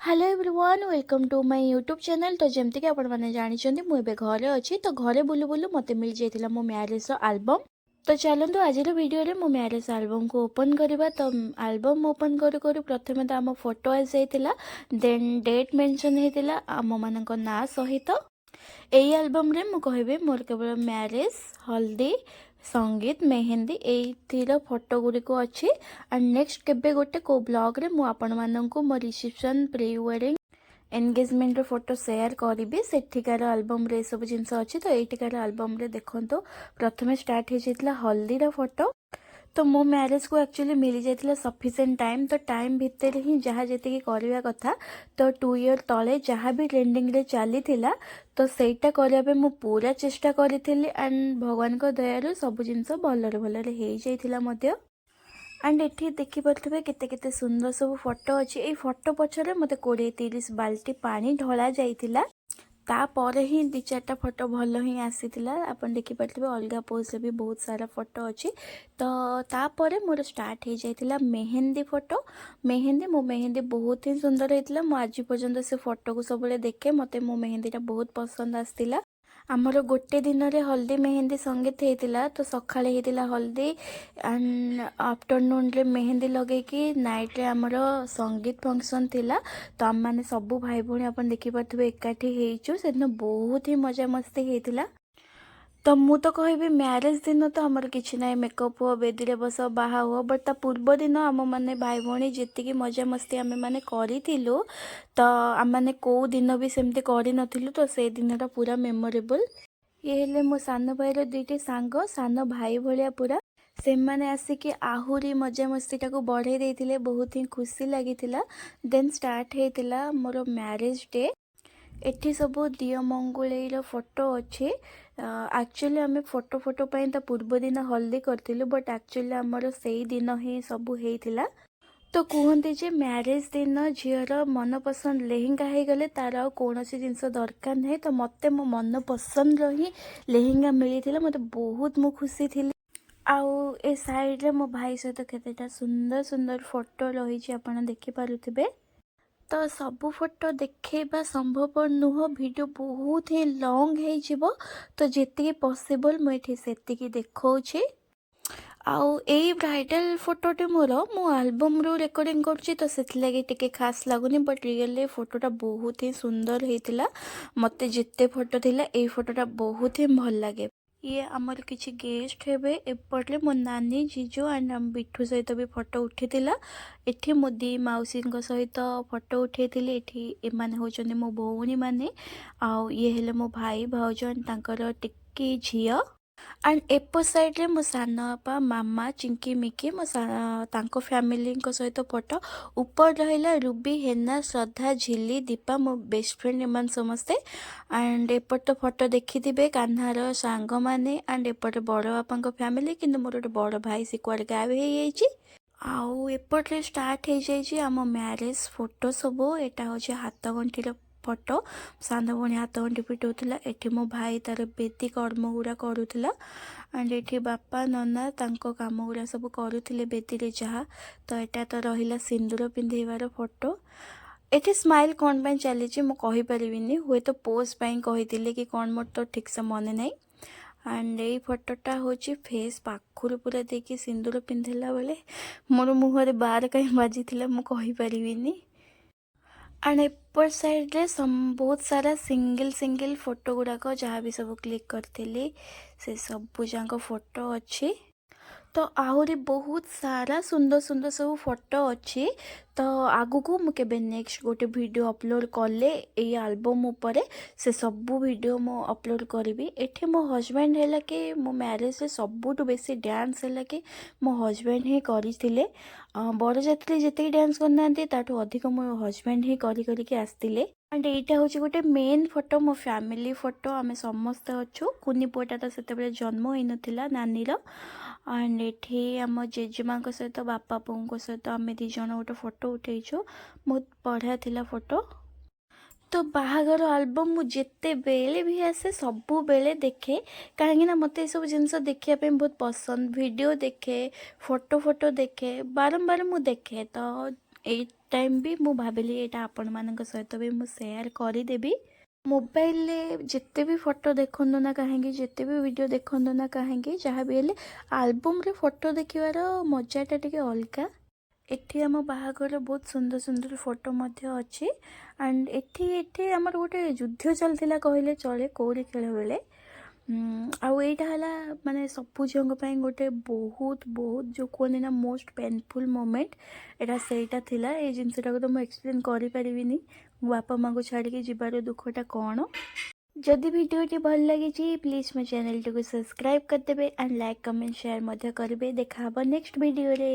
Hello everyone, welcome to my YouTube channel। ତ ଯେମିତିକି ଆପଣମାନେ ଜାଣିଛନ୍ତି, ମୁଁ ଏବେ ଘରେ ଅଛି। ତ ଘରେ ବୁଲୁ ବୁଲୁ ମୋତେ ମିଳିଯାଇଥିଲା ମୋ ମ୍ୟାରେଜ୍ର ଆଲବମ୍। ତ ଚାଲନ୍ତୁ, ଆଜିର ଭିଡ଼ିଓରେ ମୋ ମ୍ୟାରେଜ୍ ଆଲବମ୍କୁ ଓପନ୍ କରିବା। ତ ଆଲବମ୍ ଓପନ୍ କରୁ କରୁ ପ୍ରଥମେ ତ ଆମ ଫଟୋ ଆସିଯାଇଥିଲା, ଦେନ୍ ଡେଟ୍ ମେନସନ୍ ହେଇଥିଲା ଆମମାନଙ୍କ ନାଁ ସହିତ। ଏଇ ଆଲବମ୍ରେ ମୁଁ କହିବି ମୋର କେବଳ ମ୍ୟାରେଜ୍, ହଳଦୀ, ସଙ୍ଗୀତ, ମେହେନ୍ଦୀ ଏଇଥିର ଫଟୋ ଗୁଡ଼ିକ ଅଛି। ଆଣ୍ଡ ନେକ୍ସଟ କେବେ ଗୋଟେ କେଉଁ ବ୍ଲଗ୍ରେ ମୁଁ ଆପଣମାନଙ୍କୁ ମୋ ରିସେପସନ୍, ପ୍ରି ୱେଡ଼ିଂ, ଏନଗେଜମେଣ୍ଟର ଫଟୋ ସେୟାର କରିବି। ସେଠିକାର ଆଲବମ୍ରେ ଏସବୁ ଜିନିଷ ଅଛି। ତ ଏଇଠିକାର ଆଲବମ୍ରେ ଦେଖନ୍ତୁ, ପ୍ରଥମେ ଷ୍ଟାର୍ଟ ହେଇଯାଇଥିଲା ହଳଦୀର ଫଟୋ। ତ ମୋ ମ୍ୟାରେଜକୁ ଆକ୍ଚୁଆଲି ମିଳିଯାଇଥିଲା ସଫିସିଏଣ୍ଟ ଟାଇମ୍। ତ ଟାଇମ୍ ଭିତରେ ହିଁ ଯାହା ଯେତିକି କରିବା କଥା, ତ 2 ଇୟର୍ ତଳେ ଯାହା ବି ଟ୍ରେଣ୍ଡିଙ୍ଗରେ ଚାଲିଥିଲା, ତ ସେଇଟା କରିବା ପାଇଁ ମୁଁ ପୁରା ଚେଷ୍ଟା କରିଥିଲି। ଆଣ୍ଡ ଭଗବାନଙ୍କ ଦୟାରୁ ସବୁ ଜିନିଷ ଭଲରେ ଭଲରେ ହେଇଯାଇଥିଲା ମଧ୍ୟ। ଆଣ୍ଡ ଏଠି ଦେଖିପାରୁଥିବେ କେତେ କେତେ ସୁନ୍ଦର ସବୁ ଫଟୋ ଅଛି। ଏଇ ଫଟୋ ପଛରେ ମୋତେ 20-30 ବାଲ୍ଟି ପାଣି ଢଳା ଯାଇଥିଲା। ତାପରେ ହିଁ ଦୁଇ ଚାରିଟା ଫଟୋ ଭଲ ହିଁ ଆସିଥିଲା। ଆପଣ ଦେଖିପାରୁଥିବେ, ଅଲଗା ପୋଜ୍ରେ ବି ବହୁତ ସାରା ଫଟୋ ଅଛି। ତ ତାପରେ ମୋର ଷ୍ଟାର୍ଟ ହେଇଯାଇଥିଲା ମେହେନ୍ଦୀ ଫଟୋ। ମେହେନ୍ଦୀ, ମୋ ମେହେନ୍ଦୀ ବହୁତ ହିଁ ସୁନ୍ଦର ହେଇଥିଲା। ମୁଁ ଆଜି ପର୍ଯ୍ୟନ୍ତ ସେ ଫଟୋକୁ ସବୁବେଳେ ଦେଖେ। ମୋତେ ମୋ ମେହେନ୍ଦୀଟା ବହୁତ ପସନ୍ଦ ଆସିଥିଲା। ଆମର ଗୋଟେ ଦିନରେ ହଳଦୀ, ମେହେନ୍ଦୀ, ସଙ୍ଗୀତ ହେଇଥିଲା। ତ ସକାଳେ ହେଇଥିଲା ହଳଦୀ ଆଣ୍ଡ ଆଫ୍ଟରନୁନରେ ମେହେନ୍ଦୀ ଲଗେଇକି ନାଇଟ୍ରେ ଆମର ସଙ୍ଗୀତ ଫଙ୍କସନ୍ ଥିଲା। ତ ଆମମାନେ ସବୁ ଭାଇ ଭଉଣୀ, ଆପଣ ଦେଖିପାରୁଥିବେ, ଏକାଠି ହେଇଛୁ। ସେଦିନ ବହୁତ ହିଁ ମଜାମସ୍ତି ହେଇଥିଲା। ତ ମୁଁ ତ କହିବି, ମ୍ୟାରେଜ୍ ଦିନ ତ ଆମର କିଛି ନାହିଁ, ମେକଅପ୍ ହୁଅ, ବେଦିରେ ବସ, ବାହା ହୁଅ। ବଟ୍ ତା ପୂର୍ବ ଦିନ ଆମମାନେ ଭାଇ ଭଉଣୀ ଯେତିକି ମଜାମସ୍ତି ଆମେମାନେ କରିଥିଲୁ, ତ ଆମମାନେ କେଉଁ ଦିନ ବି ସେମିତି କରିନଥିଲୁ। ତ ସେଇ ଦିନଟା ପୁରା ମେମୋରେବଲ୍। ଇଏ ହେଲେ ମୋ ସାନ ଭାଇର ଦୁଇଟି ସାଙ୍ଗ, ସାନ ଭାଇ ଭଳିଆ ପୁରା। ସେମାନେ ଆସିକି ଆହୁରି ମଜାମସ୍ତିଟାକୁ ବଢ଼େଇ ଦେଇଥିଲେ। ବହୁତ ହିଁ ଖୁସି ଲାଗିଥିଲା। ଦେନ୍ ଷ୍ଟାର୍ଟ ହେଇଥିଲା ମୋର ମ୍ୟାରେଜ୍ ଡେ। ଏଠି ସବୁ ଦିଅ ମଙ୍ଗୁଳେଇର ଫଟୋ ଅଛି। ଆକ୍ଚୁଆଲି ଆମେ ଫଟୋ ଫଟୋ ପାଇଁ ତା ପୂର୍ବ ଦିନ ହଳଦୀ କରିଥିଲୁ, ବଟ୍ ଆକ୍ଚୁଆଲି ଆମର ସେଇ ଦିନ ହିଁ ସବୁ ହେଇଥିଲା। ତ କୁହନ୍ତି ଯେ ମ୍ୟାରେଜ୍ ଦିନ ଝିଅର ମନପସନ୍ଦ ଲେହେଙ୍ଗା ହେଇଗଲେ ତାର ଆଉ କୌଣସି ଜିନିଷ ଦରକାର ନାହିଁ। ତ ମୋତେ ମୋ ମନପସନ୍ଦର ହିଁ ଲେହେଙ୍ଗା ମିଳିଥିଲା। ମୋତେ ବହୁତ ମୁଁ ଖୁସି ଥିଲି। ଆଉ ଏ ସାଇଡ଼ରେ ମୋ ଭାଇ ସହିତ କେତେଟା ସୁନ୍ଦର ସୁନ୍ଦର ଫଟୋ ରହିଛି, ଆପଣ ଦେଖିପାରୁଥିବେ। ତ ସବୁ ଫଟୋ ଦେଖେଇବା ସମ୍ଭବ ନୁହଁ, ଭିଡ଼ିଓ ବହୁତ ହିଁ ଲଙ୍ଗ୍ ହେଇଯିବ। ତ ଯେତିକି ପସିବଲ୍ ମୁଁ ଏଠି ସେତିକି ଦେଖାଉଛି। ଆଉ ଏଇ ବ୍ରାଇଡ଼ାଲ୍ ଫଟୋଟି ମୋର, ମୁଁ ଆଲବମ୍ରୁ ରେକର୍ଡ଼ିଂ କରୁଛି, ତ ସେଥିଲାଗି ଟିକେ ଖାସ୍ ଲାଗୁନି। ବଟ୍ ରିଏଲି ଫଟୋଟା ବହୁତ ହିଁ ସୁନ୍ଦର ହେଇଥିଲା। ମୋତେ ଯେତେ ଫଟୋ ଥିଲା, ଏଇ ଫଟୋଟା ବହୁତ ହିଁ ଭଲ ଲାଗେ। ଇଏ ଆମର କିଛି ଗେଷ୍ଟ ହେବେ। ଏପଟରେ ମୋ ନାନୀ, ଜିଜୁ ଆଣ୍ଡ ଆମ ବିଠୁ ସହିତ ବି ଫଟୋ ଉଠିଥିଲା। ଏଠି ମୋ ଦି ମାଉସୀଙ୍କ ସହିତ ଫଟୋ ଉଠେଇଥିଲି। ଏଠି ଏମାନେ ହେଉଛନ୍ତି ମୋ ଭଉଣୀମାନେ ଆଉ ଇଏ ହେଲେ ମୋ ଭାଇ, ଭାଉଜ ଆଣ୍ଡ ତାଙ୍କର ଟିକି ଝିଅ। ଆଣ୍ଡ ଏପଟ ସାଇଡ଼୍ରେ ମୋ ସାନ ବାପା, ମାମା, ଚିଙ୍କି ମିକି, ମୋ ତାଙ୍କ ଫ୍ୟାମିଲିଙ୍କ ସହିତ ଫଟୋ। ଉପରେ ରହିଲା ରୁବି, ହେନା, ଶ୍ରଦ୍ଧା, ଝିଲି, ଦୀପା, ମୋ ବେଷ୍ଟ ଫ୍ରେଣ୍ଡ ଏମାନେ ସମସ୍ତେ। ଆଣ୍ଡ ଏପଟ ତ ଫଟୋ ଦେଖିଥିବେ, କାହ୍ନାର ସାଙ୍ଗମାନେ। ଆଣ୍ଡ ଏପଟେ ବଡ଼ ବାପାଙ୍କ ଫ୍ୟାମିଲି। କିନ୍ତୁ ମୋର ଗୋଟେ ବଡ଼ ଭାଇ, ସେ କୁଆଡ଼େ ଗାୟବ ହେଇଯାଇଛି। ଆଉ ଏପଟରେ ଷ୍ଟାର୍ଟ ହେଇଯାଇଛି ଆମ ମ୍ୟାରେଜ୍ ଫଟୋ ସବୁ। ଏଇଟା ହେଉଛି ହାତ ଗଣ୍ଠିର ଫଟୋ। ସାନ ଭଉଣୀ ହାତ ଗଣ୍ଠି ଫିଟଉଥିଲା। ଏଠି ମୋ ଭାଇ ତାର ବେଦି କର୍ମ ଗୁଡ଼ା କରୁଥିଲା। ଆଣ୍ଡ ଏଠି ବାପା, ନନା ତାଙ୍କ କାମ ଗୁଡ଼ା ସବୁ କରୁଥିଲେ ବେଦିରେ ଯାହା। ତ ଏଇଟା ତ ରହିଲା ସିନ୍ଦୁର ପିନ୍ଧେଇବାର ଫଟୋ। ଏଠି ସ୍ମାଇଲ୍ କ'ଣ ପାଇଁ ଚାଲିଛି ମୁଁ କହିପାରିବିନି। ହୁଏତ ପୋଜ୍ ପାଇଁ କହିଥିଲେ କି କ'ଣ, ମୋର ତ ଠିକ୍ସେ ମନେ ନାହିଁ। ଆଣ୍ଡ ଏଇ ଫଟୋଟା ହେଉଛି ଫେସ୍ ପାଖରୁ ପୁରା ଦେଇକି ସିନ୍ଦୁର ପିନ୍ଧିଲା ବେଳେ ମୋର ମୁହଁରେ ବାର କାହିଁ ବାଜିଥିଲା, ମୁଁ କହିପାରିବିନି। ଆଣ୍ଡ ଏପଟ ସାଇଡ଼୍ରେ ବହୁତ ସାରା ସିଙ୍ଗଲ୍ ସିଙ୍ଗଲ୍ ଫଟୋ ଗୁଡ଼ାକ ଯାହା ବି ସବୁ କ୍ଲିକ୍ କରିଥିଲି, ସେ ସବୁ ଯାକ ଫଟୋ ଅଛି। ତ ଆହୁରି ବହୁତ ସାରା ସୁନ୍ଦର ସୁନ୍ଦର ସବୁ ଫଟୋ ଅଛି। ତ ଆଗକୁ ମୁଁ କେବେ ନେକ୍ସଟ ଗୋଟେ ଭିଡ଼ିଓ ଅପଲୋଡ଼ କଲେ ଏଇ ଆଲବମ୍ ଉପରେ ସେ ସବୁ ଭିଡ଼ିଓ ମୁଁ ଅପଲୋଡ଼ କରିବି। ଏଠି ମୋ ହଜବେଣ୍ଡ ହେଲା କି ମୋ ମ୍ୟାରେଜରେ ସବୁଠୁ ବେଶୀ ଡ୍ୟାନ୍ସ ହେଲା କି ମୋ ହଜବେଣ୍ଡ ହିଁ କରିଥିଲେ। ବରଯାତ୍ରୀ ଯେତିକି ଡ୍ୟାନ୍ସ କରିନାହାନ୍ତି, ତାଠୁ ଅଧିକ ମୋ ହଜବେଣ୍ଡ ହିଁ କରି କରିକି ଆସିଥିଲେ। ଆଣ୍ଡ ଏଇଟା ହେଉଛି ଗୋଟେ ମେନ୍ ଫଟୋ, ମୋ ଫ୍ୟାମିଲି ଫଟୋ। ଆମେ ସମସ୍ତେ ଅଛୁ। କୁନି ପୁଅଟା ତ ସେତେବେଳେ ଜନ୍ମ ହେଇନଥିଲା ନାନୀର। ଆଣ୍ଡ ଏଠି ଆମ ଜେଜେମାଙ୍କ ସହିତ, ବାପା ବୋଉଙ୍କ ସହିତ ଆମେ ଦୁଇ ଜଣ ଗୋଟେ ଫଟୋ ଉଠେଇଛୁ। ବହୁତ ବଢ଼ିଆ ଥିଲା ଫଟୋ। ତ ବାହାଘର ଆଲବମ୍ ମୁଁ ଯେତେବେଳେ ବି ଆସେ, ସବୁବେଳେ ଦେଖେ, କାହିଁକିନା ମୋତେ ଏସବୁ ଜିନିଷ ଦେଖିବା ପାଇଁ ବହୁତ ପସନ୍ଦ। ଭିଡ଼ିଓ ଦେଖେ, ଫଟୋ ଫଟୋ ଦେଖେ, ବାରମ୍ବାର ମୁଁ ଦେଖେ। ତ ଏଇ ଟାଇମ୍ ବି ମୁଁ ଭାବିଲି ଏଇଟା ଆପଣମାନଙ୍କ ସହିତ ବି ମୁଁ ସେୟାର କରିଦେବି। ମୋବାଇଲରେ ଯେତେ ବି ଫଟୋ ଦେଖନ୍ତୁ ନା କାହିଁକି, ଯେତେ ବି ଭିଡ଼ିଓ ଦେଖନ୍ତୁ ନା କାହିଁକି, ଯାହା ବି ହେଲେ ଆଲବମ୍ରେ ଫଟୋ ଦେଖିବାର ମଜାଟା ଟିକେ ଅଲଗା। ଏଠି ଆମ ବାହାଘର ବହୁତ ସୁନ୍ଦର ସୁନ୍ଦର ଫଟୋ ମଧ୍ୟ ଅଛି। ଆଣ୍ଡ ଏଠି ଆମର ଗୋଟେ ଯୁଦ୍ଧ ଚାଲିଥିଲା କହିଲେ ଚଳେ, କଉଡ଼ି ଖେଳ ବେଳେ। ଆଉ ଏଇଟା ହେଲା ମାନେ ସବୁ ଝିଅଙ୍କ ପାଇଁ ଗୋଟେ ବହୁତ ବହୁତ ଯେଉଁ କୁହନ୍ତି ନା ମୋଷ୍ଟ ପେନଫୁଲ୍ ମୋମେଣ୍ଟ, ଏଇଟା ସେଇଟା ଥିଲା। ଏଇ ଜିନିଷଟାକୁ ତ ମୁଁ ଏକ୍ସପ୍ଲେନ୍ କରିପାରିବିନି, ମୋ ବାପା ମାଆଙ୍କୁ ଛାଡ଼ିକି ଯିବାର ଦୁଃଖଟା କ'ଣ। ଯଦି ଭିଡ଼ିଓଟି ଭଲ ଲାଗିଛି, ପ୍ଲିଜ୍ ମୋ ଚ୍ୟାନେଲଟିକୁ ସବସ୍କ୍ରାଇବ୍ କରିଦେବେ ଆଣ୍ଡ ଲାଇକ୍, କମେଣ୍ଟ, ସେୟାର ମଧ୍ୟ କରିବେ। ଦେଖା ହେବ ନେକ୍ସଟ ଭିଡ଼ିଓରେ।